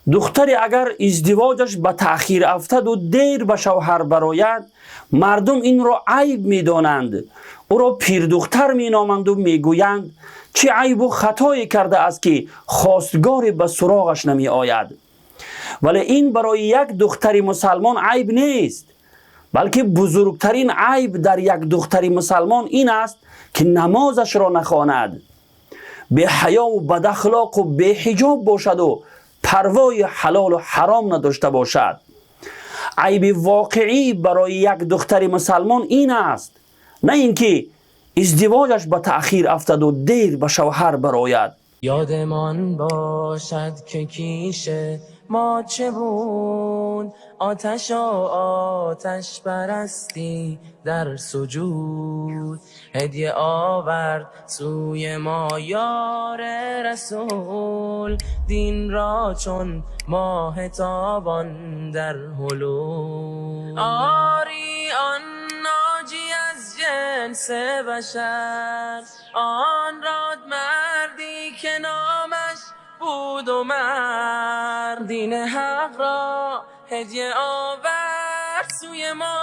Духтаре агар издивоҷаш ба таъхир афтаду дер ба шавҳар барояд, мардум инро айб медонанд, ӯро пирдухтар меноманду мегӯянд, чӣ айбу хатое кардааст, ки хостгоре ба суроғаш намеояд. Вале ин барои як духтари мусалмон айб нест, балки бузургтарин айб дар як духтари мусалмон ин аст, ки намозашро нахонад, беҳаёву бадахлоқу беҳиҷоб бошаду парвои ҳалолу ҳаром надошта бошад. Айби воқеӣ барои як духтари мусалмон ин аст, на ин ки издивоҷаш ба таъхир афтаду дер ба шавҳар барояд. Ёдмон бошад, ки киши мо чӣ буд, оташ ва оташпарастӣ дар суҷуд. Ҳадя овард сӯи мо ёри расул, дин ро чун моҳи тобон дар ҳулул. Орӣ, он ноҷӣ аз ҷинси башар, он род мардӣ ки номаш буд Умар, дини ҳақ ро ҳадя овард сӯи мо.